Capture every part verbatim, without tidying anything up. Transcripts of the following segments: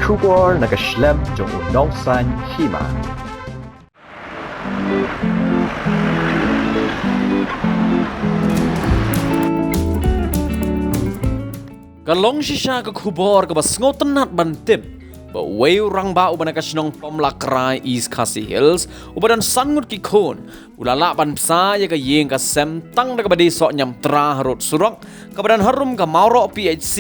Khubor na ka shlem jong u nongsan hima. Ka long shisha ka khubor kaba sngewtynnat ban tip ba uwei u rangbah uba na ka shnong Pamlakrai, East Khasi Hills, uba don san ngut ki khun, u la lah ban bsa ïa ka ïing ka sem tang da kaba die soh niamtra harud surok kaba don harum ka Mawroh P H C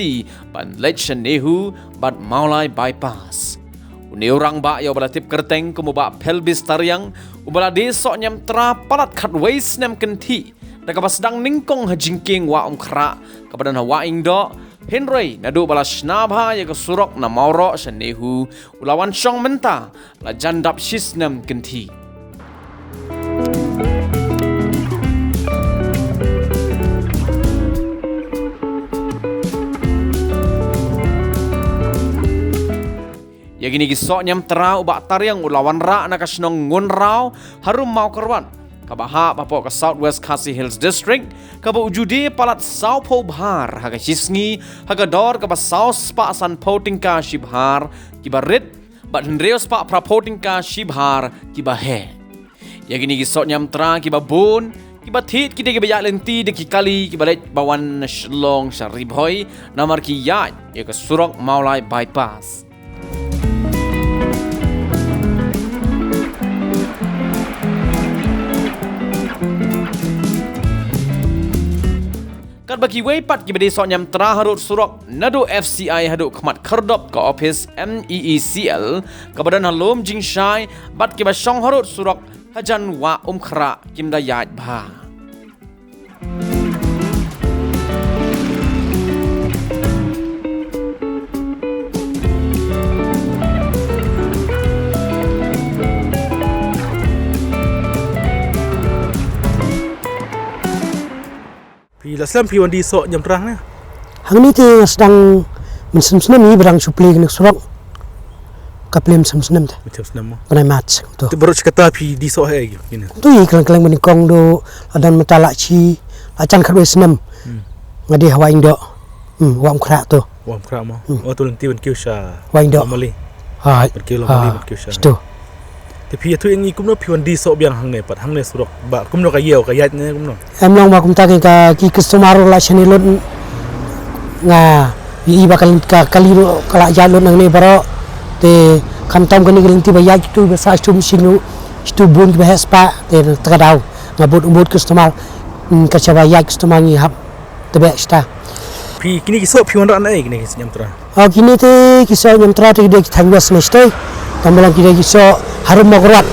ban leit sha NEHU bad Mawlai Bypass. Une u rangbah ïa uba la tip kyrteng kum u Bah Phelbis Tariang, uba la die soh niamtra palat khatwei snem kynthih da kaba sdang nyngkong ha jingkieng Wah Umkhrah kaba don ha Wah Ingdoh, hynrei naduh ba la shna bha ïa ka surok na Mawroh sha NEHU, u la wan shong mynta la jan dap shi snem kynthih. Ïa kine ki soh niamtra u Bah Tariang u la wanrah na ka shnong Ngunraw, harum Mawkyrwat, kaba hap hapoh ka South West Khasi Hills District, kaba u ju die palat sawphew bhar ha ka shi sngi, ha ka dor kaba saw spah sanphew tyngka shi bhar kiba rit bad hynriew spah phraphew tyngka shi bhar kiba heh. Ïa kine ki soh niamtra kiba bun, kiba thied ki dei kiba ïaid lynti da ki kali kiba leit ba wan na Shillong sha Ri Bhoi, namar ki ïaid ïa ka surok Mawlai Bypass. Katba kiwei pat kiba die soh niamtra harud surok naduh F C I haduh khmat khyrdop ka ophis M E E C L kaba don ha Lum Jingshai bad kiba shong harud surok hajan Wah Umkhrah kim da ïaid bha. Phi la slem phi wan die soh niamtra ne? Hangne te nga sdang mynshem snem hi ba dang shu plie kane ka surok. Ka plie mynshem snem te. Mynshem snem mo. Bnai March to. Te baroh shi katta phi die soh hi kine? To hi kylleng kylleng ba nyngkong duh la don mynta la shi la jan khatwei snem. Hmm. Nga die ha Wah Ingdoh. Hmm, Wah Umkhrah to. Wah Umkhrah mo. Hmm. Oh, to lynti ban kiew sha Wah Ingdoh. Lawmali. Ha. Ban kiew Lawmali, ha, ban kiew sha. Sto. Te phi ïathuh ïa ngi kumno phi wan die soh biang hangne pat, hangne surok ba kumno ka ïew ka ïaid ne kumno? Em long ba kumta ki ka, ki customer la shane lut, nga i ba ka, ka kali ruh ka la ïaid lut nangne baroh. Te khamtam kane ka lynti ba ïaid kitu ba sah shitu machine ruh, shitu bun kiba heh spah, te ta ka daw nga bud bud customer, mm, ka shaba ïaid customer ngi hap. Tebek shata. Phi kine ki soh phi wanrah na ei kine ki soh niamtra? Oh, kine te ki soh niamtra te ki dei ki thaiñ west ne shatei. Tang ba long ki dei ki soh harum Mawkyrwat.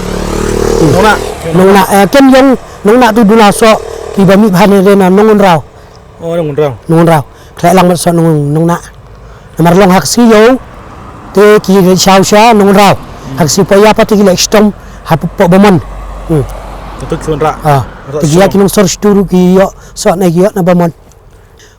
Nongna. Nongna, eh, ken ïong Nongna tu duna soh kiba mih bha ne dei na Nongunraw. Oh, Nongunraw. Nongunraw. Khleh lang bad soh Nong, Nongna. Namar long ha ka sngi ïew te ki leit shaw sha Nongunraw. Ha ka sngi poh ïa pat te ki leit shitom hapoh Bamon. Hmm. Te ki wanrah. Ah. Te ki ïa ki nongsor shitu ruh ki ïoh soh ne ki ïoh na Bamon.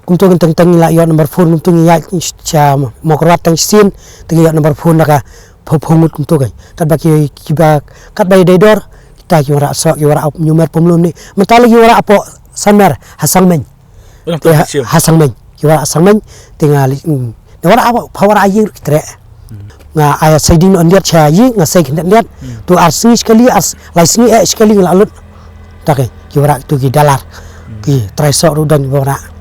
Kumto ngi teng teng ngi la ïoh number four, kumto ngi ïaid sha Mawkyrwat tang shisien, te ngi ïoh number four na ka phew phew ngut kumto kai. Katba ki, kiba, katba ïadei dor, kita ki wanrah soh, ki wanrah ap New Mer Pumlum ne. Mynta la ki wanrah hapoh Sanmer, ha Sangmeiñ. Te ha, ha Sangmeiñ, ki wanrah ha Sangmeiñ, te nga li, mm, da wanrah ap, pha wanrah ïing ruh ki treh. Nga ai shading noh ndiat sha ïing, nga sei khyndiat ndiat. Hmm. Tu ar sngi shi kali, ar s-, lai sngi eh shi kali nga la lut. Ta ki, ki wanrah tu ki dalar. Hmm. Ki trai soh ruh don ki wanrah.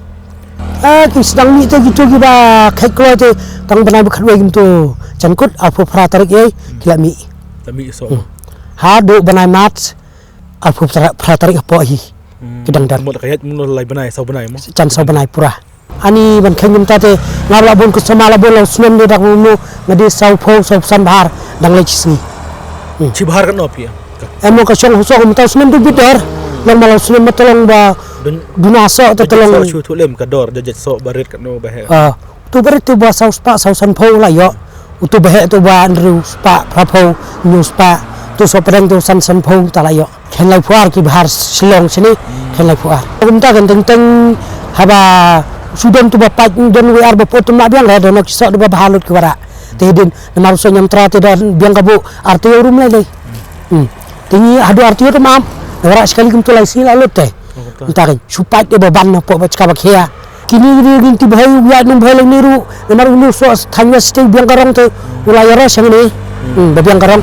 Ah, ki sdang mih te kitu kiba kheit kloi te tang bnai ba khatwei kumtu. Jan kut arphew phra tarik ei, hmm, ki la mih. La mih soh. Hmm. Haduh bnai March arphew phra, phra tarik hapoh hi. Hmm. Ki dang don. Mut ka ïaid mut lai bnai, saw bnai mo? Jan saw bnai pura. Ani ban kheiñ kumta te nga la bun customer la bun la u snem de dak munu nga die saw phew saw san bhar dang leit shi sngi. Hmm. Shi bhar katno phi? Em mo ka shong soh kumta u snem du bit dor. Long ma la u snem ma tolong ba duna soh te tolong. Soh shu thu lem ka dor da jait soh ba rit katno ba heh. Ah, tu ba rit tu ba saw spah saw san phew la ïoh. Utu ba heh tu ba hynriew spah phra phew, hynñiew spah. Tu soh pdeng tu san san phew ta la ïoh. Khein laiphew ar ki bhar Shillong shane, khein laiphew ar. Kumta kan teng teng haba shu don tu ba pait don wei ar ba put tum la biang re don ki soh tu ba bha lut ki wanrah. Te din namar u soh niamtra te don biang ka bu ar taïew rum lai dei. Hmm. Te ngi haduh ar taïew tum am. Wanrah shi kali kumtu lai sngi la lut te. Kumta kan shu pait te ba ban na pok ba chka ba khia. Kine ki dei ki tip bha ïa u ïaid nong bha leng ne ruh. Namar une u soh thaiñ West te u biang ka rong te u la ïaroh sha ngi ne. Hmm, ba biang ka rong.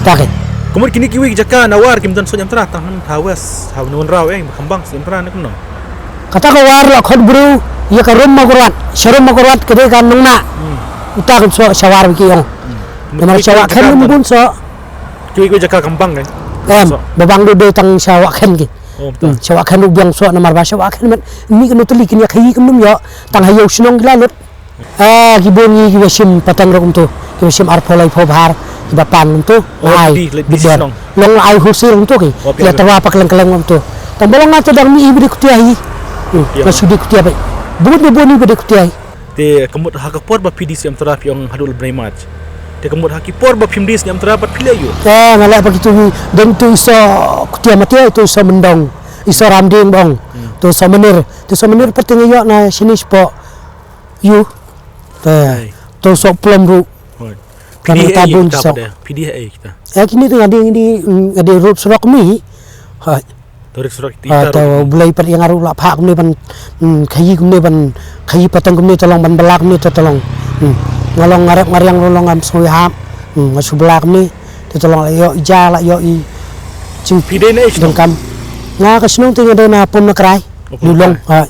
Ta ke. Kumno kine kiwei ki jaka na War kim don soh ñiamtra tang ha West ha Nongwanraw eh ba Khambang soh ñiamtra ne kumno. Kata ka War la khot briew ïa ka Rum Makarwat, sha Rum Makarwat ka dei ka nongnah. Hmm. Uta kam soh sha War ba ki ong. Hmm. Namar sha Wakhen rum bun soh. Kiwei kiwei jaka Khambang eh. Em, ba bang dei dei tang sha Wakhen ki. Oh, hmm, sha Wakhen ruh biang soh namar ba sha Wakhen met mih ka nutli kin ïa khaïi kum num ïoh tang ha ïew shnong ki la lut. Ah, ki bun ngi kiba shim pateng ruh kumto, kiba shim arphew laiphew bhar, kiba pan kumto. Oh, la ai bit der. Long la ai wholesale kumto ki. Oh, ïa tarwa pa kleng kleng kumto. Tang ba long nga te dang mih hi ba dei kutia hi. Hmm, nga shu dei kutia ba. Bun de bun hi ba dei kutia hi. Te ka mut ha ka por ba phi die soh ñiamtra phi ong haduh la bnai March. Te ka mut ha ki por ba phim die soh ñiamtra pat phi leh ïoh. Te nga leh ba kitu hi dang tu i soh kutia matia tu i soh mendong. I soh ramding bong. Hmm. Tu soh menir. Tu soh menir pat te nga ïoh na shini shapoh. Ïoh. Te tu soh plum ruh. Phi die ha ei kita pat de? Phi die ha ei kita? Eh, kine te nga die, nga die, mm, nga die rup surok mi. Hoi. To rup surok kita. Ah, to Blei pat ïa nga ruh la phah kumne ban, mm, khaïi kumne ban, khaïi pateng kumne to long ban bala kumne to, to long. Mm. Nga long nga rep nga riang ruh long ngam sngew ïahap. Mm, nga shu bala kumne. Te to long la ïoh i ja la ïoh i jing. Phi dei na ei shnong? Donkam. Nga ka shnong te nga dei na Pumnakrai. Oh, Pumnakrai. Nulong. Hoi.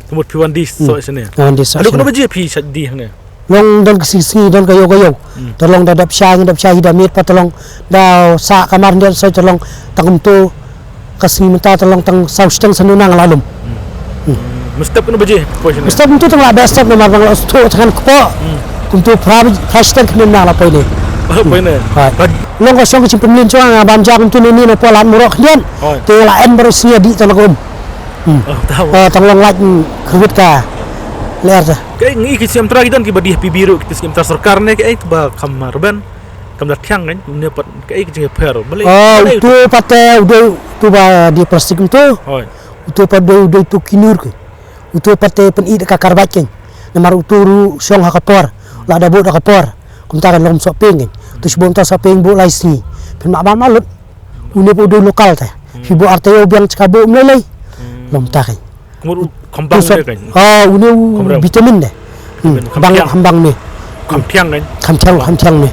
Te mut phi wan die soh shane. Nga wan die soh shane. Haduh katno baje phi shait die hangne? Long don ka sngi sngi don ka ïew ka ïew. Hmm. Te long da dap shai ngi dap shai hi da miet pat te long da sah kamar ndiat soh te long tang kumto ka sngi mynta te long tang saw shiteng sa nuna nga la lum. Hmm. Mynstep katno baje phi poi shane? Mynstep kumto tang la beh step namar ba nga la sdang tang kpoh. Hmm. Kumto phra baj-, phra shiteng khyndiat nga la poi ne. Oh, poi ne. Hoi. Long ka shong ka jingpynmlien jong nga bam ja kumto ne ne na Poland murok khyndiat. Hoi. Te la en baroh sngi dih tang la ka um. Hmm. Oh, tang long lait, hmm, khyrwit ka lyer ta. Kaei ngi ki soh ñiamtra ki don kiba die ha P B ruh ki soh ñiamtra sorkar ne kaei ba kham rben. Kam da thiang kan ne pat kaei ki jingpher. Balei? Oh, uto pat te u dei uto ba die plastik uto. Hoi. Uto pat dei u dei uto ki nur ki. Uto pat te pyn-i da ka karbait kan. Namar uto ruh shong ha ka por. La da bud ha ka por. Kumta kan long soh ping kan. Uto shibun ta soh ping bu lai sngi. Phin ma ban ma lut. Une ba u dei local te. Hmm. Phi buh artei u biang chka buh mlei lei. Hmm. Long ta kan. Kumno u khambang ne kan? Ah, une u vitamin ne. Hmm. Khambang, khambang ne. Kham thiang kan? Kham thiang, kham thiang ne.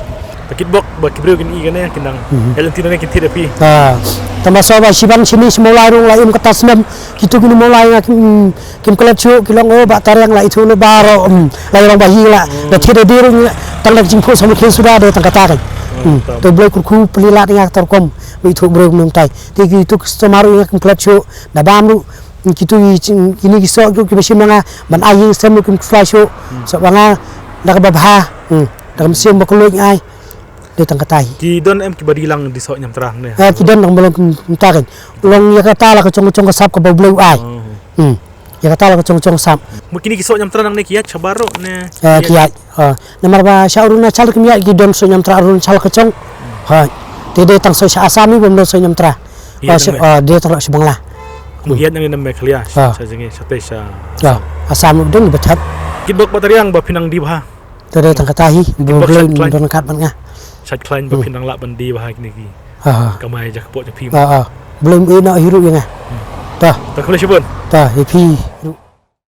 Ta kit bok ba ki briew kin i kan ne kin dang. Hmm. L N T ne kin thied phi. Ah. Tama so ba shiban shini shimo lai rung lai im kata snem. Kitu kini mo lai nga kim, kim klet shu ki long o ba tariang lai itu lo baro. Hmm. Lai rong ba hi la. Hmm. La thied de rung tang dak jingphu sama kin suda de tang kata kan. Hmm. To blai kurkhu pelilat nga tar kom. Wi thu breu nung tai. Te ki tu customer ïa kum klet shu da bam ruh. Ki tu i ching kini ki soh ruh kiba shim na nga ban ai ïing sem ruh kim klet shu. Soh ba nga da kaba bha. Da kam sim ba kloi ai. Dei tang katai. Ki don em kiba die lang die soh ñiamtra ne? Eh, ki don dang belong kum ta kan. Long ïa kata la ka chong chong ka sap kaba bleu ai. Ïa kata la ka chong chong sap. Mut kini ki soh ñiamtra nangne ki ïaid shabar ruh ne? Eh, ki ïaid. Namar ba sha Arunachal kim ïaid ki don soh ñiamtra Arunachal ka chong. Ha. Te dei tang soh sha Assam i bym don soh ñiamtra. Dei tang la sha Bangla. Kum ïaid nangne na Meghalaya. Sha jingïaid sha te sha Assam ruh don ba thep. Kit bok ba tariang ba phi nang die bha. Te dei tang kata hi. Kit bok ba sha don kat ban nga. Sha khlaiñ ba phi nang lah ban die bha kine ki. Kamai ja kpoh ja phi. Blei ym ïeh noh hi ruh ïa nga. Ta. Ta khublei shibun. Ta hi phi ruh.